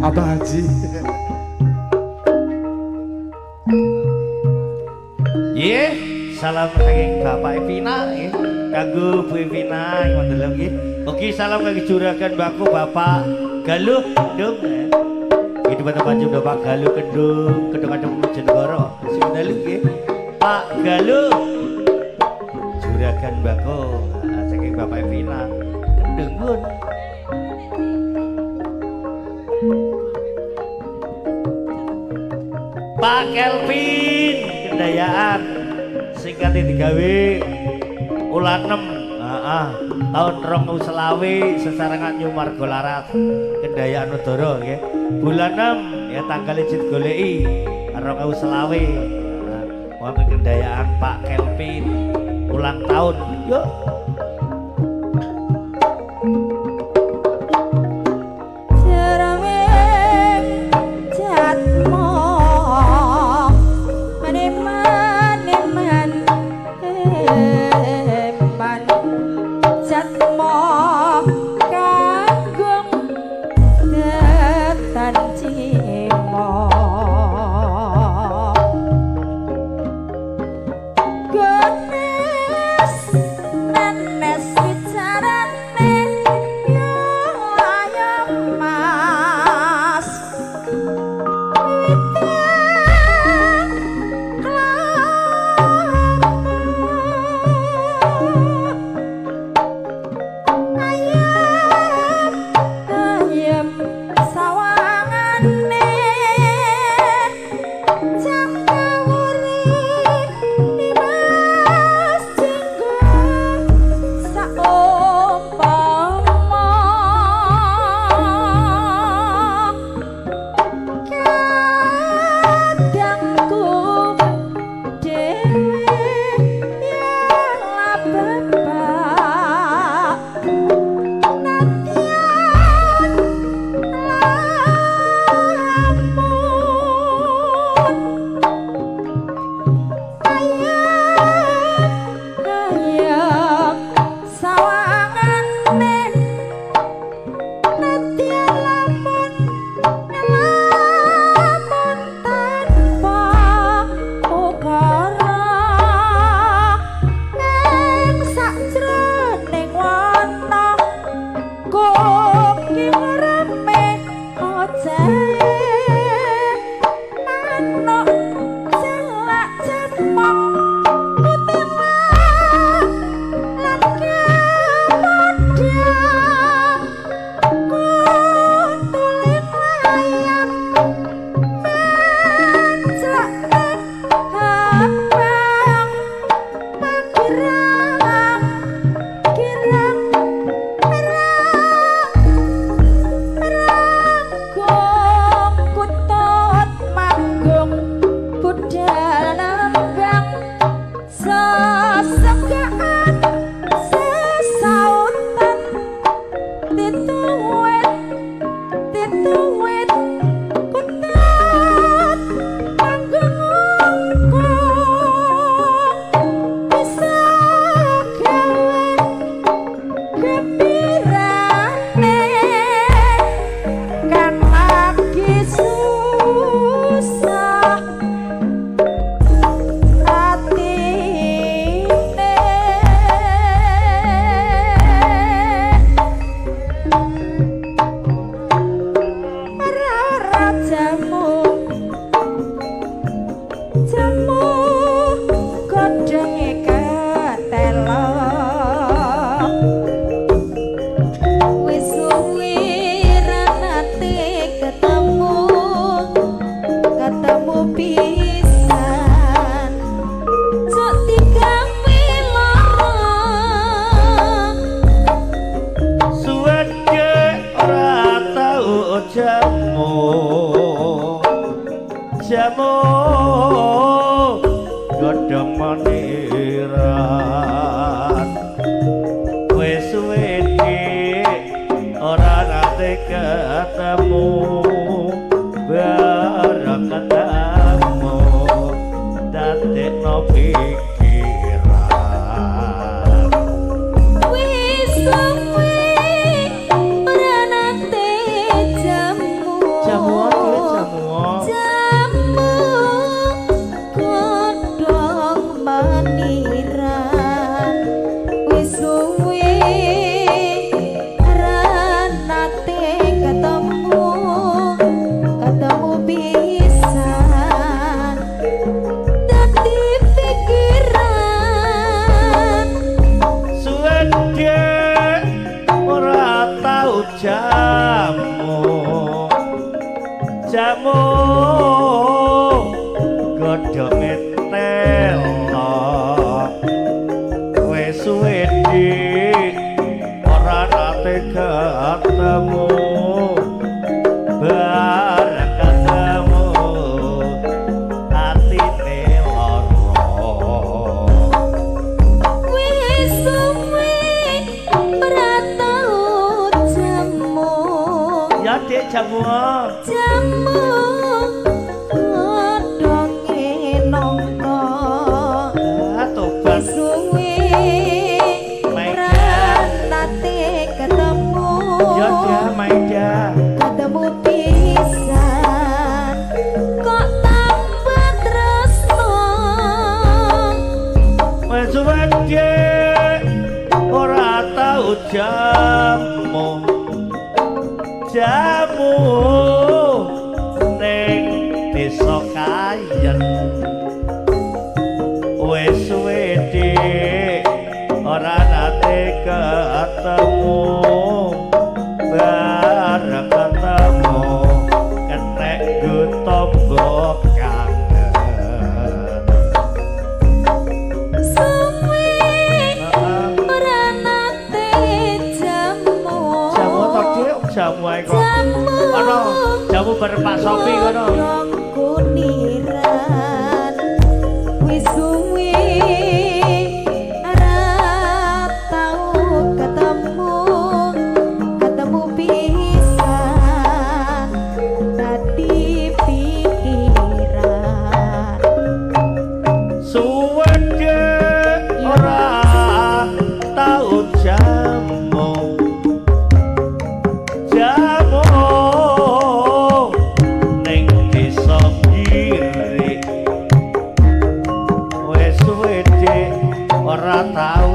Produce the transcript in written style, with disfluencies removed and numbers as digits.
Abah Haji. Nggih, salam saking Bapak Evina nggih. Kanggo Bu Evina ing wonten nggih. Ugi salam kanggo juragan baku Bapak Galuh Kendung. Nggih dipun panjenengan Bapak Galuh Kendung, Kendung Adem Bojonegoro. Sing dalu nggih. Pak Galuh juragan baku saking Bapak Evina Kendung pun. Pak Kelvin Kendayaan sing kate digawe ulan 6 heeh taun 2025 sesarengan New Margo Laras Kendayaan Udara nggih. Bulan 6 ya tanggal 1 goleki 2025 wonten Kendayaan Pak Kelvin ulang tahun. Yuk. Wis suwe ora nate jamu. Jamu godhonge telo wis suwe dik ora nate ketemu bareng ketemu atine lara wis suwe ora tau jamu ya dik jamu jamu godhonge nangka ah tobat suwe ora nate ketemu ya dah Maida ketemu pisan kok tambah tresno wis suwe dik ora tau jamu jamu ning desa Kayen wis suwe dik ora nate ketemu bareng ketemu kenek nggo tombo kangen suwe ora nate jamu jamu to dik jamu ae kok jamu ana jamu bareng Pak Sopi kono godhong kuniran wis suwe ora tau ketemu ketemu pisan dadi pikiran suwe dik ora tau jamu jamu ning desa Giri wis suwe dik ora tau